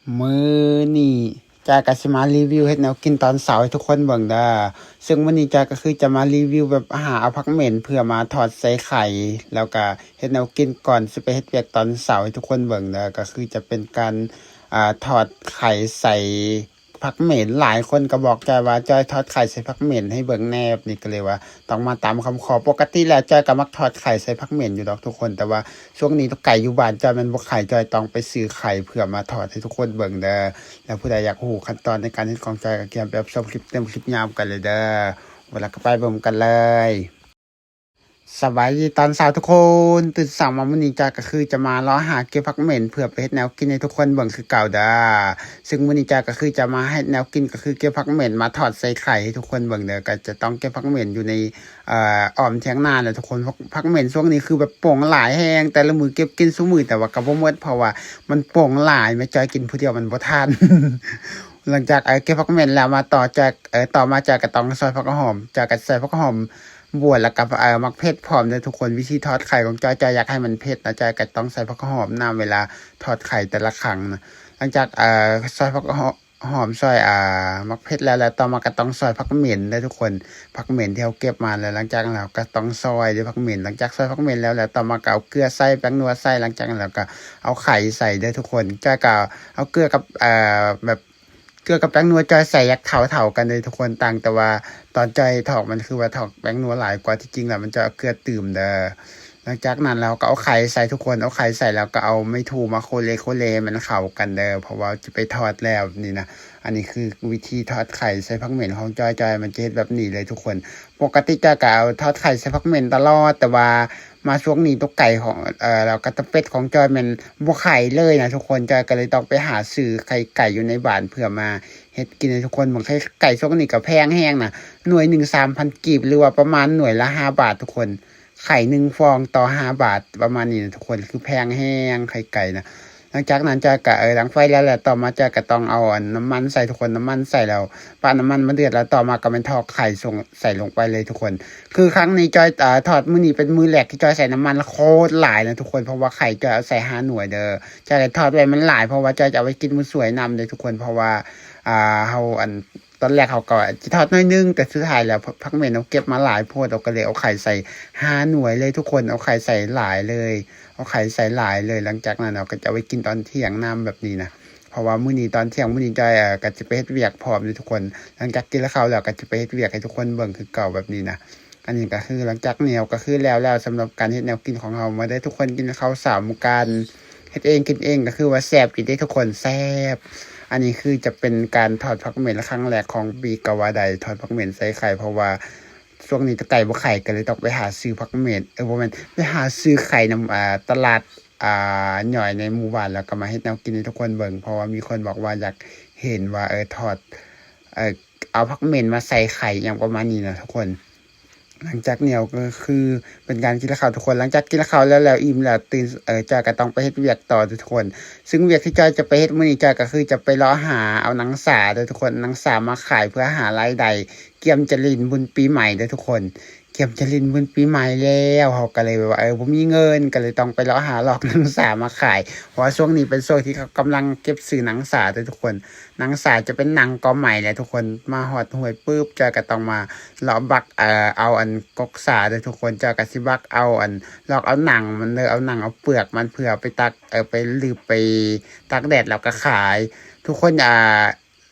ມື້ນີ້ຈອຍກໍຊິມາຣີວິວເຮັດແນວກິນຕອນເຊົ້າໃຫ້ທຸກຄົນເບິ່ງເດີ. ເຊິ່ງມື້ນີ້ຈອຍກໍຄືຈະມາຣີວິວແບບຫາເອົາຜັກເໝັນເພື່ອມາທອດໃສ່ໄຂ່ ແລ້ວກໍເຮັດແນວກິນກ່ອນຊິໄປເຮັດວຽກຕອນເຊົ້າໃຫ້ທຸກຄົນເບິ່ງເດີ. ກໍຄືຈະເປັນການ ອ່າ ທອດໄຂ່ໃສ່ຜັກເໝັນ. ຫຼາຍຄົນກໍບອກຈອຍວ່າ ຈອຍທອດໄຂ່ໃສ່ຜັກເໝັນໃຫ້ເບິ່ງແດ່ ແບບນີ້ກໍເລີຍວ່າ ຕ້ອງມາຕາມຄຳຂໍ. ປົກກະຕິແລ້ວຈອຍກໍມັກທອດໄຂ່ໃສ່ຜັກເໝັນຢູ່ດອກທຸກຄົນ, ແຕ່ວ່າຊ່ວງນີ້ໄກ່ຢູ່ບ້ານຈອຍມັນບໍ່ໄຂ່, ຈອຍຕ້ອງໄປຊື້ໄຂ່ເພື່ອມາທອດໃຫ້ທຸກຄົນເບິ່ງເດີ. ແລ້ວຜູ້ໃດຢາກຮູ້ຂັ້ນຕອນໃນການເຮັດຂອງຈອຍ ກໍກຽມໄປຮັບຊົມຄລິບເຕັມຄລິບຍາວກັນເລີຍເດີ. ເວລາກໍໄປເບິ່ງກັນເລີຍ. ສະບາຍດີຕອນເຊົ້າທຸກຄົນ. ຕື່ນເຊົ້າມາມື້ນີ້ຈອຍກໍຄືຈະມາເລາະຫາເກັບຜັກເໝັນເພື່ອໄປເຮັດແນວກິນໃຫ້ທຸກຄົນເບິ່ງຄືເກົ່າເດີ. ເຊິ່ງມື້ນີ້ຈອຍກໍຄືຈະມາເຮັດແນວກິນ ກໍຄືເກັບຜັກເໝັນມາທອດໃສ່ໄຂ່ໃຫ້ທຸກຄົນເບິ່ງເດີ. ກໍຈະຕ້ອງເກັບຜັກເໝັນຢູ່ໃນ ເອີ ອ້ອມຖຽງນາແຫຼະທຸກຄົນ. ຜັກ ຜັກເໝັນຊ່ວງນີ້ຄືແບບປົ່ງຫຼາຍແຮງ, ແຕ່ລະມື້ເກັບກິນຊຸມື້ ແຕ່ວ່າກໍບໍ່ໝົດ ເພາະວ່າມັນປົ່ງຫຼາຍ, ແມ່ຈອຍກິນຜູ້ດຽວມັນບໍ່ທັນ. ຫຼັງຈາກ ເອີ ເກັບຜັກເໝັນແລ້ວ ມາຕໍ່ຈອຍ ເອີ ຕໍ່ມາຈອຍກໍຕ້ອງຊອຍຜັກຫອມ, ຈອຍກໍໃສ່ຜັກຫອມບວນ ແລ້ວກໍ ເອີ ໝາກເຜັດພ້ອມເດີທຸກຄົນ. ວິທີທອດໄຂ່ຂອງຈອຍ ຈອຍຢາກໃຫ້ມັນເຜັດນະ, ຈອຍກໍຕ້ອງໃສ່ຜັກຫອມນຳເວລາທອດໄຂ່ແຕ່ລະຄັ້ງນະ. ຫຼັງຈາກ ເອີ ຊອຍຜັກຫອມ ຫອມ ຊອຍ ອ່າ ໝາກເຜັດແລ້ວ ແລ້ວຕໍ່ມາກໍຕ້ອງຊອຍຜັກເໝັນເດີທຸກຄົນ, ຜັກເໝັນທີ່ເຮົາເກັບມາ. ແລ້ວຫຼັງຈາກນັ້ນເຮົາກໍຕ້ອງຊອຍເດີຜັກເໝັນ. ຫຼັງຈາກຊອຍຜັກເໝັນແລ້ວ ແລ້ວຕໍ່ມາກໍເອົາເກືອໃສ່, ແປ້ງນົວໃສ່, ຫຼັງຈາກນັ້ນແລ້ວກໍເອົາໄຂ່ໃສ່ເດີທຸກຄົນ. ຈອຍກໍເອົາເກືອກັບ ເອີ ແບບ ເກືອກັບແປ້ງນົວຈອຍໃສ່ຢ່າງເທົ່າໆກັນເດີທຸກຄົນ, ຕ່າງແຕ່ວ່າຕອນຈອຍຖອກມັນຄືວ່າຖອກແປ້ງນົວຫຼາຍກວ່າ, ທີ່ຈິງແລ້ວມັນຈອຍເອົາເກືອຕື່ມເດີ. ຫຼັງຈາກນັ້ນແລ້ວກໍເອົາໄຂ່ໃສ່ທຸກຄົນ, ເອົາໄຂ່ໃສ່ແລ້ວກໍເອົາໄມ້ຖູມາໂຄເລໆໃຫ້ມັນເຂົ້າກັນເດີ, ເພາະວ່າຈະໄປທອດແລ້ວນີ້ນະ. ອັນນີ້ຄືວິທີທອດໄຂ່ໃສ່ຜັກເໝັນຂອງຈອຍ, ຈອຍມັນຈະເຮັດແບບນີ້ເລີຍທຸກຄົນ. ປົກກະຕິຈອຍກໍເອົາທອດໄຂ່ໃສ່ຜັກເໝັນຕະຫຼອດ, ແຕ່ວ່າມາຊ່ວງນີ້ຕົວໄກ່ຂອງ ເອີ ແລ້ວກໍຕົວເປັດຂອງຈອຍແມ່ນບໍ່ໄຂ່ເລີຍນະທຸກຄົນ. ຈອຍກໍເລີຍຕ້ອງໄປຫາຊື້ໄຂ່ໄກ່ຢູ່ໃນບ້ານເພື່ອມາ ເຮັດກິນໃຫ້ທຸກຄົນເບິ່ງ. ໄຂ່ໄກ່ຊ່ວງນີ້ກໍແພງແຮງນະ, ໜ່ວຍໜຶ່ງສາມພັນກີບ ຫຼືວ່າປະມານໜ່ວຍລະຫ້າບາດທຸກຄົນ. ໄຂ່ໜຶ່ງຟອງຕໍ່ຫ້າບາດປະມານນີ້ນະທຸກຄົນ, ຄືແພງແຮງໄຂ່ໄກ່ນະ. ຫຼັງຈາກນັ້ນຈອຍກໍ ເອີ ດັງໄຟແລ້ວ ແລ້ວຕໍ່ມາຈອຍກໍຕ້ອງເອົາ ອັນ ນ້ຳມັນໃສ່ທຸກຄົນ, ນ້ຳມັນໃສ່ແລ້ວ ປະນ້ຳມັນມາເດືອດ ແລ້ວຕໍ່ມາກໍແມ່ນຖອກໄຂ່ ໃສ່ລົງໄປເລີຍທຸກຄົນ. ຄືຄັ້ງນີ້ຈອຍ ອ່າ ທອດມື້ນີ້ເປັນມື້ແລກທີ່ຈອຍໃສ່ນ້ຳມັນໂຄດຫຼາຍນະທຸກຄົນ, ເພາະວ່າໄຂ່ຈອຍເອົາໃສ່ຫ້າໜ່ວຍເດີ. ຈອຍໄດ້ທອດໄວ້ມັນຫຼາຍ ເພາະວ່າຈອຍຈະເອົາໄວ້ກິນມື້ສວຍນຳເດີທຸກຄົນ, ເພາະວ່າ ອ່າ ເຮົາ ອັນ ຕອນແລກເຮົາກໍຈະທອດໜ້ອຍໜຶ່ງ, ແຕ່ສຸດທ້າຍແລ້ວ ພ- ຜັກເໝັນເຮົາເກັບມາຫຼາຍໂພດ, ເຮົາກໍເລີຍເອົາໄຂ່ໃສ່ຫ້າໜ່ວຍເລີຍທຸກຄົນ, ເອົາໄຂ່ໃສ່ຫຼາຍເລີຍ, ເອົາໄຂ່ໃສ່ຫຼາຍເລີຍ. ຫຼັງຈາກນັ້ນເຮົາກໍຈະເອົາໄວ້ກິນຕອນທ່ຽງນຳແບບນີ້ນະ, ເພາະວ່າມື້ນີ້ຕອນທ່ຽງ ມື້ນີ້ຈອຍ ເອີ ກໍຈະໄປເຮັດວຽກພ້ອມເດີທຸກຄົນ. ຫຼັງຈາກກິນເຂົ້າແລ້ວກໍຈະໄປເຮັດວຽກໃຫ້ທຸກຄົນເບິ່ງຄືເກົ່າແບບນີ້ນະ. ອັນນີ້ກໍຄືຫຼັງຈາກນີ້ກໍຄືແລ້ວແລ້ວ ສຳລັບການເຮັດແນວກິນຂອງເຮົາ. ມາເດີທຸກຄົນ ກິນເຂົ້າເຊົ້ານຳກັນ, ເຮັດເອງກິນເອງກໍຄືວ່າແຊບຢູ່ເດ້ທຸກຄົນ, ແຊບ. ອັນນີ້ຄືຈະເປັນການທອດຜັກເໝັນຄັ້ງແລກຂອງປີກໍວ່າໄດ້, ທອດຜັກເໝັນໃສ່ໄຂ່, ເພາະວ່າຊ່ວງນີ້ໄກ່ບໍ່ໄຂ່ ກໍເລີຍຕ້ອງໄປຫາຊື້ຜັກເໝັນ ເອີ ບໍ່ແມ່ນ ໄປຫາຊື້ໄຂ່ນຳ ອ່າ ຕະຫຼາດ ອ່າ ຍ່ອຍໃນໝູ່ບ້ານ, ແລ້ວກໍມາເຮັດແນວກິນໃຫ້ທຸກຄົນເບິ່ງ, ເພາະວ່າມີຄົນບອກວ່າຢາກເຫັນວ່າ ເອີ ທອດ ເອີ ເອົາຜັກເໝັນມາໃສ່ໄຂ່ ອີ່ຫຍັງປະມານນີ້ນະທຸກຄົນ. ຫຼັງຈາກນີ້ກໍຄືເປັນການກິນເຂົ້າທຸກຄົນ. ຫຼັງຈາກກິນເຂົ້າແລ້ວ ແລ້ວອີ່ມແລ້ວ ຕື່ນ ເອີ ຈອຍກໍຕ້ອງໄປເຮັດວຽກຕໍ່ເດີທຸກຄົນ. ຊຶ່ງວຽກທີ່ຈອຍຈະໄປເຮັດມື້ນີ້ ຈອຍກໍຄືຈະໄປເລາະຫາເອົາໜັງສາເດີທຸກຄົນ, ໜັງສາມາຂາຍເພື່ອຫາລາຍໄດ້ ກຽມຈະຫຼິ້ນບຸນປີໃໝ່ເດີທຸກຄົນ. ກຽມຈະຫຼິ້ນບຸນປີໃໝ່ແລ້ວ ເຮົາກໍເລີຍແບບວ່າ ເອີ ບໍ່ມີເງິນ ກໍເລີຍຕ້ອງໄປເລາະຫາຫຼອກໜັງສາມາຂາຍ, ເພາະວ່າຊ່ວງນີ້ເປັນຊ່ວງທີ່ເຂົາກຳລັງເກັບຊື້ໜັງສາເດີທຸກຄົນ. ໜັງສາຈະເປັນໜັງກໍໄໝແຫຼະທຸກຄົນ. ມາຮອດຫ້ວຍປຶບ ຈອຍກໍຕ້ອງມາເລາະບັກ ເອີ ເອົາອັນກົກສາເດີທຸກຄົນ. ຈອຍກໍຊິບັກເອົາອັນ ຫຼອກເອົາໜັງມັນເດີ, ເອົາໜັງເອົາເປືອກມັນ ເພື່ອໄປຕາກ ເອີ ໄປລຶບໄປຕາກແດດແລ້ວກໍຂາຍ. ທຸກຄົນ ອ່າ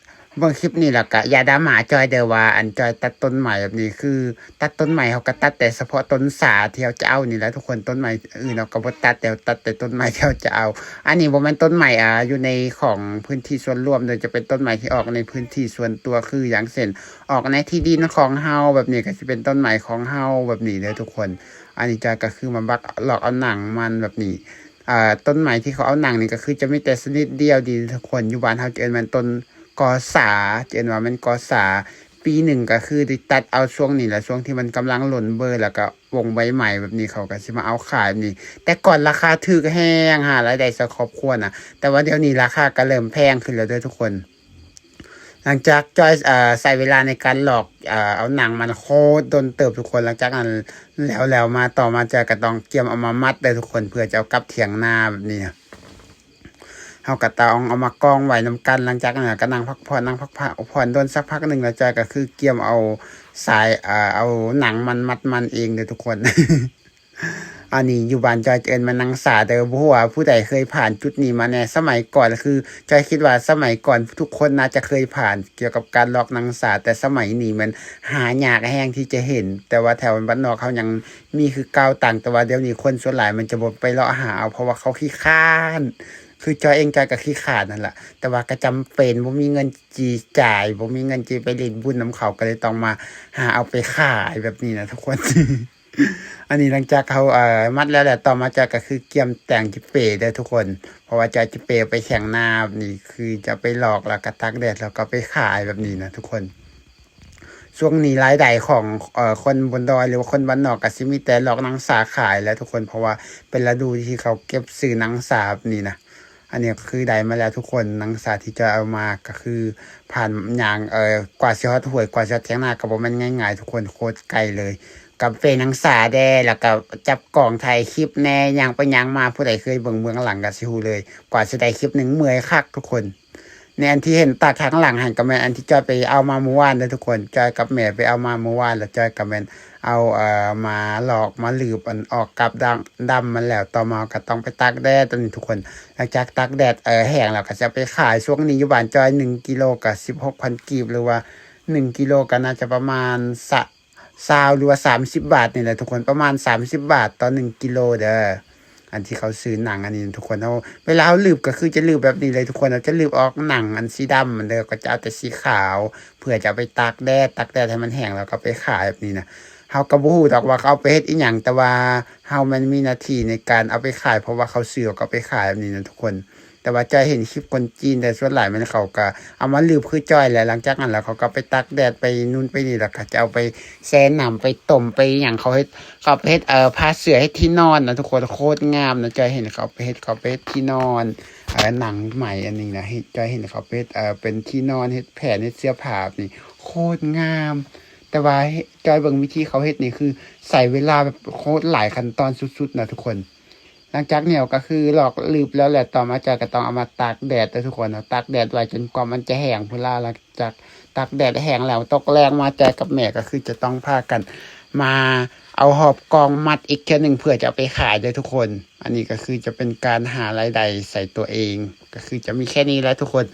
ເບິ່ງຄລິບນີ້ແລ້ວກະຢ່າດຣາມາຈອຍເດີວ່າ ອັນ ຈອຍຕັດຕົ້ນໄມ້ແບບນີ້. ຄືຕັດຕົ້ນໄມ້ ເຮົາກະຕັດແຕ່ສະເພາະຕົ້ນສາທີ່ເຮົາຈະເອົານີ້ແຫຼະທຸກຄົນ, ຕົ້ນໄມ້ອື່ນເຮົາກະບໍ່ຕັດ, ແຕ່ເຮົາຕັດແຕ່ຕົ້ນໄມ້ທີ່ເຮົາຈະເອົາ. ອັນນີ້ບໍ່ແມ່ນຕົ້ນໄມ້ ອ່າ ຢູ່ໃນຂອງພື້ນທີ່ສ່ວນລວມເດີ, ຈະເປັນຕົ້ນໄມ້ທີ່ອອກໃນພື້ນທີ່ສ່ວນຕົວ, ຄືຢ່າງເຊັ່ນ ອອກໃນທີ່ດິນຂອງເຮົາແບບນີ້ ກະຊິເປັນຕົ້ນໄມ້ຂອງເຮົາແບບນີ້ເດີທຸກຄົນ. ອັນນີ້ຈອຍກະຄືມາບັກຫຼອກເອົາໜັງມັນແບບນີ້. ອ່າ ຕົ້ນໄມ້ທີ່ເຂົາເອົາໜັງນີ້ກໍຄືຈະມີແຕ່ຊະນິດດຽວນີ້ທຸກຄົນ, ຢູ່ບ້ານເຮົາຈະເອີ້ນແມ່ນຕົ້ນກໍສາ, ຈະເອີ້ນວ່າແມ່ນກໍສາ. ປີໜຶ່ງກໍຄືໄດ້ຕັດເອົາຊ່ວງນີ້ແຫຼະ, ຊ່ວງທີ່ມັນກຳລັງຫຼົ່ນເບີ ແລ້ວກໍປົ່ງໃບໃໝ່ແບບນີ້ ເຂົາກໍຊິມາເອົາຂາຍແບບນີ້. ແຕ່ກ່ອນລາຄາຖືກແຮງ, ຫາລາຍໄດ້ໃສ່ຄອບຄົວນະ, ແຕ່ວ່າດຽວນີ້ລາຄາກໍເລີ່ມແພງຂຶ້ນແລ້ວເດີທຸກຄົນ. ຫຼັງຈາກຈອຍ ເອີ ໃຊ້ເວລາໃນການຫຼອກ ເອີ ເອົາໜັງມັນໂຄດດົນເຕີບທຸກຄົນ, ຫຼັງຈາກນັ້ນແລ້ວໆມາ ຕໍ່ມາຈອຍກໍຕ້ອງກຽມເອົາມາມັດເດີທຸກຄົນ ເພື່ອຈະເອົາກັບຖຽງນາແບບນີ້. ເຮົາກໍຕ້ອງເອົາມາກອງໄວ້ນຳກັນ. ຫຼັງຈາກນັ້ນກໍນັ່ງພັກຜ່ອນ ນັ່ງພັກຜ່ອນ ໂດນສັກພັກໜຶ່ງແລ້ວ ຈ້ອຍກໍຄືກຽມເອົາສາຍ ເອົາໜັງມັນມັດມັນເອງເດີທຸກຄົນ. ອັນນີ້ຢູ່ບ້ານຈ້ອຍຈະເອີ້ນວ່າໜັງສາເດີ. ບໍ່ຮູ້ວ່າຜູ້ໃດເຄີຍຜ່ານຈຸດນີ້ມາແດ່. ສະໄໝກ່ອນຄື ຈ້ອຍຄິດວ່າສະໄໝກ່ອນທຸກຄົນໜ້າຈະເຄີຍຜ່ານກ່ຽວກັບການຫຼອກໜັງສາ, ແຕ່ສະໄໝນີ້ມັນຫາຍາກແຮງທີ່ຈະເຫັນ. ແຕ່ວ່າແຖວບ້ານນອກເຮົາຍັງມີຄືເກົ່າ, ຕ່າງແຕ່ວ່າດຽວນີ້ຄົນສ່ວນຫຼາຍມັນຈະບໍ່ໄປເລາະຫາເອົາ ເພາະວ່າເຂົາຂີ້ຄ້ານ. ຄືຈ້ອຍເອງ ຈ້ອຍກໍຂີ້ຄ້ານນັ້ນລະ, ແຕ່ວ່າກໍຈຳເປັນ ບໍ່ມີເງິນຈີ່ຈ່າຍ ບໍ່ມີເງິນຈີ່ໄປຫຼິ້ນບຸນນຳເຂົາ ກໍເລີຍຕ້ອງມາຫາເອົາໄປຂາຍແບບນີ້ນະທຸກຄົນ. ອັນນີ້ຫຼັງຈາກເຮົາ ເອີ ມັດແລ້ວແຫຼະ, ຕໍ່ມາຈອຍກໍຄືກຽມແຕ່ງຈິເປເດີທຸກຄົນ, ເພາະວ່າຈອຍຈິເປໄປແຂງນາ ນີ້ຄືຈະໄປຫຼອກ ແລ້ວກໍຕາກແດດ ແລ້ວກໍໄປຂາຍແບບນີ້ນະທຸກຄົນ. ຊ່ວງນີ້ລາຍໄດ້ຂອງ ເອີ ຄົນບົນດອຍ ຫຼືວ່າຄົນບ້ານນອກ ກໍຊິມີແຕ່ຫຼອກໜັງສາຂາຍແຫຼະທຸກຄົນ, ເພາະວ່າເປັນລະດູທີ່ເຂົາເກັບຊື້ໜັງສາແບບນີ້ນະ. ອັນນີ້ກໍຄືໄດ້ມາແລ້ວທຸກຄົນ, ໜັງສາທີ່ຈອຍເອົາມາກໍຄືຜ່ານຍ່າງ ເອີ ກວ່າຊິຮອດຫ້ວຍ ກວ່າຊິຮອດຖຽງນາ ກໍບໍ່ແມ່ນງ່າຍໆທຸກຄົນ, ໂຄດໄກເລີຍ. ກໍເປັນໜັງສາແດ່ ແລ້ວກໍຈັບກ້ອງຖ່າຍຄລິບແດ່ ຍ່າງໄປຍ່າງມາ. ຜູ້ໃດເຄີຍເບິ່ງເບື້ອງຫຼັງກໍຊິຮູ້ເລີຍ, ກວ່າຊິໄດ້ຄລິບໜຶ່ງເມື່ອຍຄັກທຸກຄົນ. ໃນອັນທີ່ເຫັນຕາກທາງຫຼັງຫັ້ນ ກໍແມ່ນອັນທີ່ຈອຍໄປເອົາມາມື້ວານເດີທຸກຄົນ. ຈອຍກັບແມ່ໄປເອົາມາມື້ວານ ແລ້ວຈອຍກໍແມ່ນເອົາ ເອີ ມາຫຼອກມາລືບອັນອອກກັບດຳ ດຳມັນແລ້ວ. ຕໍ່ມາກໍຕ້ອງໄປຕາກແດດອັນນີ້ທຸກຄົນ. ຫຼັງຈາກຕາກແດດ ເອີ ແຫ້ງແລ້ວ ກໍຈະໄປຂາຍ. ຊ່ວງນີ້ຢູ່ບ້ານຈອຍໜຶ່ງກິໂລກໍສິບຫົກພັນກີບ ຫຼືວ່າໜຶ່ງກິໂລກໍໜ້າຈະປະມານ ຊາວ ຫຼືວ່າສາມສິບບາດນີ້ແຫຼະທຸກຄົນ, ປະມານສາມສິບບາດຕໍ່ໜຶ່ງກິໂລເດີ. ອັນທີ່ເຂົາຊື້ໜັງອັນນີ້ທຸກຄົນ, ເຮົາ ເວລາເຮົາລືບກໍຄືຈະລືບແບບນີ້ເລີຍທຸກຄົນ, ເຮົາຈະລືບອອກໜັງອັນສີດຳມັນເດີ, ກໍຈະເອົາແຕ່ສີຂາວ ເພື່ອຈະເອົາໄປຕາກແດດ, ຕາກແດດໃຫ້ມັນແຫ້ງ ແລ້ວກໍໄປຂາຍແບບນີ້ນະ. ເຮົາກໍບໍ່ຮູ້ດອກວ່າເຂົາເອົາໄປເຮັດອີ່ຫຍັງ, ແຕ່ວ່າເຮົາແມ່ນມີໜ້າທີ່ໃນການເອົາໄປຂາຍ ເພາະວ່າເຂົາຊື້ ເຮົາກໍເອົາໄປຂາຍແບບນີ້ນະທຸກຄົນ. ແຕ່ວ່າຈອຍເຫັນຄລິບຄົນຈີນ ແຕ່ສ່ວນຫຼາຍແມ່ນເຂົາກໍເອົາມາລືບຄືຈອຍແຫຼະ, ຫຼັງຈາກນັ້ນແລ້ວເຂົາກໍໄປຕາກແດດ ໄປນູ້ນໄປນີ້ ແລ້ວກໍຈະເອົາໄປແຊ່ນ້ຳ ໄປຕົ້ມ ໄປຫຍັງ. ເຂົາເຮັດ ເຂົາໄປເຮັດ ເອີ ຜ້າເສື່ອ ເຮັດທີ່ນອນນະທຸກຄົນ, ໂຄດງາມນະ. ຈອຍເຫັນເຂົາໄປເຮັດ ເຂົາໄປເຮັດທີ່ນອນ ເອີ ໜັງໄໝອັນນີ້ນະ, ເຮັດ ຈອຍເຫັນເຂົາໄປເຮັດ ເອີ ເປັນທີ່ນອນ ເຮັດແຜ່ນ ເຮັດເສື້ອຜ້າແບບນີ້, ໂຄດງາມ. ແຕ່ວ່າຈອຍເບິ່ງວິທີເຂົາເຮັດນີ້ ຄືໃຊ້ເວລາແບບໂຄດຫຼາຍຂັ້ນຕອນສຸດໆນະທຸກຄົນ. ຫຼັງຈາກນີ້ກໍຄືຫຼອກລືບແລ້ວແຫຼະ, ຕໍ່ມາຈອຍກໍຕ້ອງເອົາມາຕາກແດດເດີທຸກຄົນ, ເອົາຕາກແດດໄວ້ຈົນກວ່າມັນຈະແຫ້ງພຸ້ນລະ. ຫຼັງຈາກຕາກແດດແຫ້ງແລ້ວ ຕົກແລງມາ ຈອຍກັບແມ່ກໍຄືຈະຕ້ອງພາກັນມາເອົາຫອບກອງມັດອີກເທື່ອໜຶ່ງ ເພື່ອຈະເອົາໄປຂາຍເດີທຸກຄົນ. ອັນນີ້ກໍຄືຈະເປັນການຫາລາຍໄດ້ໃສ່ຕົວເອງ, ກໍຄືຈະມີແຄ່ນີ້ແຫຼະທຸກຄົນ.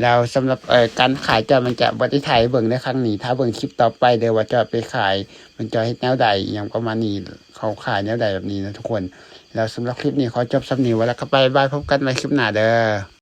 ແລ້ວສຳລັບ ເອີ ການຂາຍຈອຍ ມັນຈະບໍ່ໄດ້ຖ່າຍໃຫ້ເບິ່ງໃນຄັ້ງນີ້, ຖ້າເບິ່ງຄລິບຕໍ່ໄປເດີວ່າຈອຍໄປຂາຍ ມັນຈອຍເຮັດແນວໃດ ອີ່ຫຍັງປະມານນີ້, ເຂົາຂາຍແນວໃດແບບນີ້ນະທຸກຄົນ. ແລ້ວສຳລັບຄລິບນີ້ຂໍຈົບສ່ຳນີ້ ແລ້ວກໍບາຍບາຍ, ພົບກັນໃໝ່ຄລິບໜ້າເດີ.